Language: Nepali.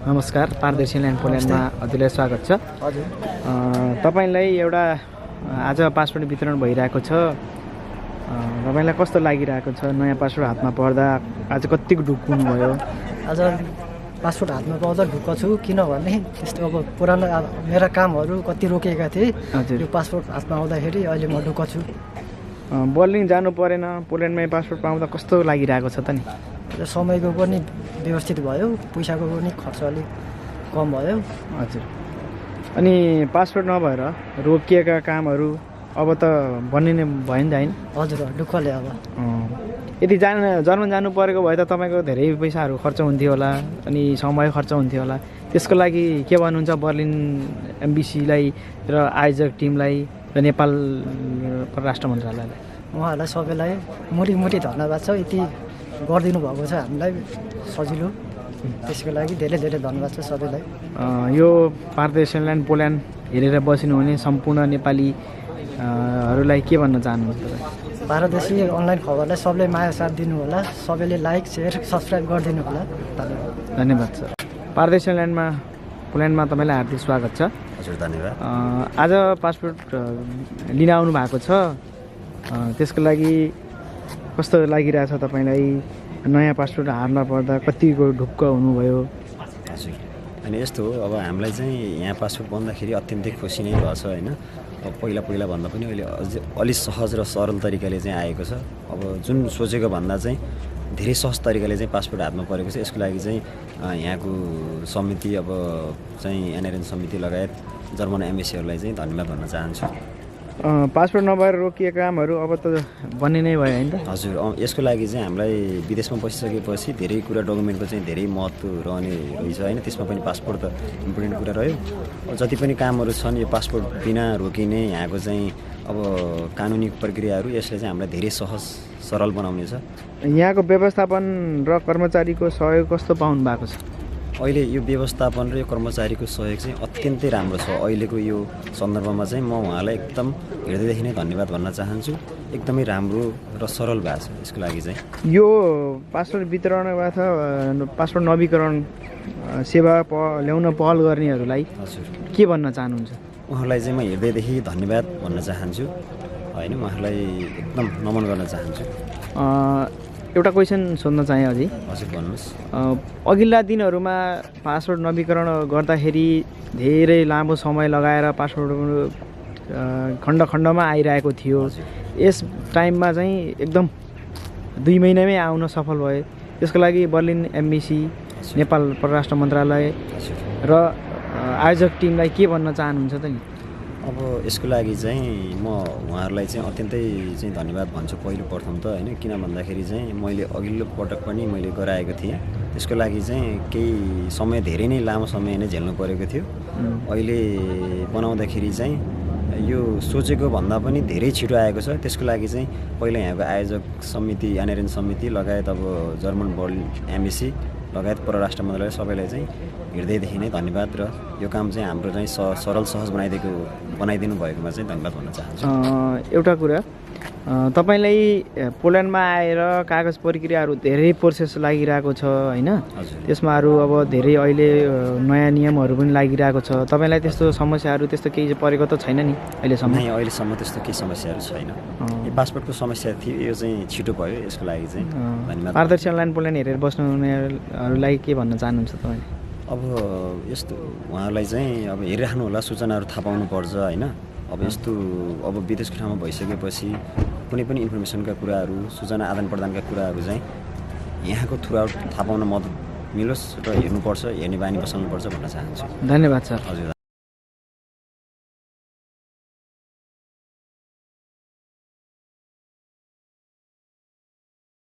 नमस्कार, पारदर्शी ल्यान्ड पोल्यान्डमा हजुरलाई स्वागत छ। हजुर, तपाईँलाई एउटा आज पासपोर्ट वितरण भइरहेको छ। तपाईँलाई कस्तो लागिरहेको छ? नयाँ पासपोर्ट हातमा पर्दा आज कतिको ढुक्क हुनुभयो? आज पासपोर्ट हातमा पाउँदा ढुक्क छु, किनभने त्यस्तो अब पुरानो मेरा कामहरू कति रोकिएका थिए। हजुर, यो पासपोर्ट हातमा आउँदाखेरि अहिले म ढुक्क छु। बर्लिन जानु परेन, पोल्यान्डमै पासपोर्ट पाउँदा कस्तो लागिरहेको छ त नि? समयको पनि व्यवस्थित भयो, पैसाको पनि खर्च अलिक कम भयो। हजुर, अनि पासपोर्ट नभएर रोकिएका कामहरू अब त बनिने भयो नि त होइन? हजुर, ढुक्कले अब यदि जर्मन जानु परेको भए त तपाईँको धेरै पैसाहरू खर्च हुन्थ्यो होला, अनि समय खर्च हुन्थ्यो होला। त्यसको लागि के भन्नुहुन्छ बर्लिन एम्बेसीलाई र आयोजक टिमलाई र नेपाल परराष्ट्र मन्त्रालयलाई? उहाँहरूलाई सबैलाई मुरी धन्यवाद छ। यति गरिदिनु भएको छ हामीलाई सजिलो, त्यसको लागि धेरै धेरै धन्यवाद छ सबैलाई। यो पारदर्शी ल्यान्ड पोल्यान्ड हेरेर बसिनुहुने सम्पूर्ण नेपालीहरूलाई के भन्न चाहनुहुन्छ तपाईँ? पारदर्शी अनलाइन खबरलाई सबैले माया साथ दिनु होला, सबैले लाइक सेयर सब्सक्राइब गरिदिनु होला। धन्यवाद। धन्यवाद सर। पारदर्शी ल्यान्डमा पोल्यान्डमा तपाईँलाई हार्दिक स्वागत छ। हजुर, धन्यवाद। आज पासपोर्ट लिन आउनु भएको छ, त्यसको लागि कस्तो लागिरहेछ तपाईँलाई? नयाँ पासपोर्ट हातमा पर्दा कतिको ढुक्क हुनुभयो? हजुर, अनि यस्तो हो, अब हामीलाई चाहिँ यहाँ पासपोर्ट बन्दाखेरि अत्यन्तै खुसी नै भएको छ होइन। अब पहिला भन्दा पनि अहिले अझै अलिक सहज र सरल तरिकाले चाहिँ आएको छ। अब जुन सोचेको भन्दा चाहिँ धेरै सहज तरिकाले चाहिँ पासपोर्ट हातमा परेको छ। यसको लागि चाहिँ यहाँको समिति अब चाहिँ एनआरएन समिति लगायत जर्मन एम्बेसीहरूलाई चाहिँ धन्यवाद भन्न चाहन्छु। पासपोर्ट नभएर रोकिएका कामहरू अब त बन्ने नै भयो होइन त? हजुर, यसको लागि चाहिँ हामीलाई विदेशमा बसिसकेपछि धेरै कुरा डकुमेन्टको चाहिँ धेरै महत्त्व रहने रहेछ होइन। त्यसमा पनि पासपोर्ट त इम्पोर्टेन्ट कुरा रह्यो। जति पनि कामहरू छन् यो पासपोर्ट बिना रोकिने यहाँको चाहिँ अब कानुनी प्रक्रियाहरू, यसले चाहिँ हामीलाई धेरै सहज सरल बनाउनेछ। यहाँको व्यवस्थापन र कर्मचारीको सहयोग कस्तो पाउनु भएको छ? अहिले यो व्यवस्थापन र यो कर्मचारीको सहयोग चाहिँ अत्यन्तै राम्रो छ। अहिलेको यो सन्दर्भमा चाहिँ म उहाँलाई एकदम हृदयदेखि नै धन्यवाद भन्न चाहन्छु। एकदमै राम्रो र सरल भएको छ। यसको लागि चाहिँ यो पासपोर्ट वितरण अथवा पासपोर्ट नवीकरण सेवा ल्याउन पहल गर्नेहरूलाई हजुर के भन्न चाहनुहुन्छ? उहाँहरूलाई चाहिँ म हृदयदेखि धन्यवाद भन्न चाहन्छु होइन। उहाँहरूलाई एकदम नमन गर्न चाहन्छु। एउटा क्वेसन सोध्न चाहेँ अझै। हजुर, भन्नुहोस्। अघिल्ला दिनहरूमा पासपोर्ट नवीकरण गर्दाखेरि धेरै लामो समय लगाएर पासपोर्ट खण्ड खण्डमा आइरहेको थियो। यस टाइममा चाहिँ एकदम 2 महिनामै आउन सफल भयो। त्यसको लागि बर्लिन एम्बेसी, नेपाल परराष्ट्र मन्त्रालय र आयोजक टिमलाई के भन्न चाहनुहुन्छ त नि? अब यसको लागि चाहिँ म उहाँहरूलाई चाहिँ अत्यन्तै चाहिँ धन्यवाद भन्छु पहिलो प्रथम त होइन। किन भन्दाखेरि चाहिँ मैले अघिल्लो पटक पनि मैले गराएको थिएँ। त्यसको लागि चाहिँ केही समय धेरै नै लामो समय नै झेल्नु परेको थियो। अहिले बनाउँदाखेरि चाहिँ यो सोचेको भन्दा पनि धेरै छिटो आएको छ। त्यसको लागि चाहिँ पहिला यहाँको आयोजक समिति एनआरएन समिति लगायत अब जर्मन बर्लिन एम्बेसी लगायत परराष्ट्र मन्त्रालय सबैलाई चाहिँ हृदयदेखि नै धन्यवाद र यो काम चाहिँ हाम्रो चाहिँ सरल सहज बनाइदिनु भएकोमा चाहिँ धन्यवाद भन्न चाहन्छु। एउटा कुरा, तपाईँलाई पोल्यान्डमा आएर कागज प्रक्रियाहरू धेरै प्रोसेस लागिरहेको छ होइन? त्यसमाहरू अब धेरै अहिले नयाँ नियमहरू पनि लागिरहेको छ। तपाईँलाई त्यस्तो समस्याहरू त्यस्तो केही परेको त छैन नि अहिलेसम्म? नै, अहिलेसम्म त्यस्तो केही समस्याहरू छैन। यो पासपोर्टको समस्या थियो, यो चाहिँ छिटो भयो। यसको लागि चाहिँ धन्यवाद। पारदर्शी ल्यान्ड पोल्यान्ड हेरेर बस्नुहुनेहरूलाई के भन्न चाहनुहुन्छ तपाईँले? अब यस्तो उहाँहरूलाई चाहिँ अब हेरिराख्नु होला, सूचनाहरू थाहा पाउनुपर्छ होइन। अब यस्तो अब विदेशको ठाउँमा भइसकेपछि कुनै पनि इन्फर्मेसनका कुराहरू, सूचना आदान प्रदानका कुराहरू चाहिँ यहाँको थ्रु आउट थाहा पाउन मद्दत मिलोस् र हेर्नुपर्छ, हेर्ने बानी बसाल्नुपर्छ भन्न चाहन्छु। धन्यवाद सर। हजुर।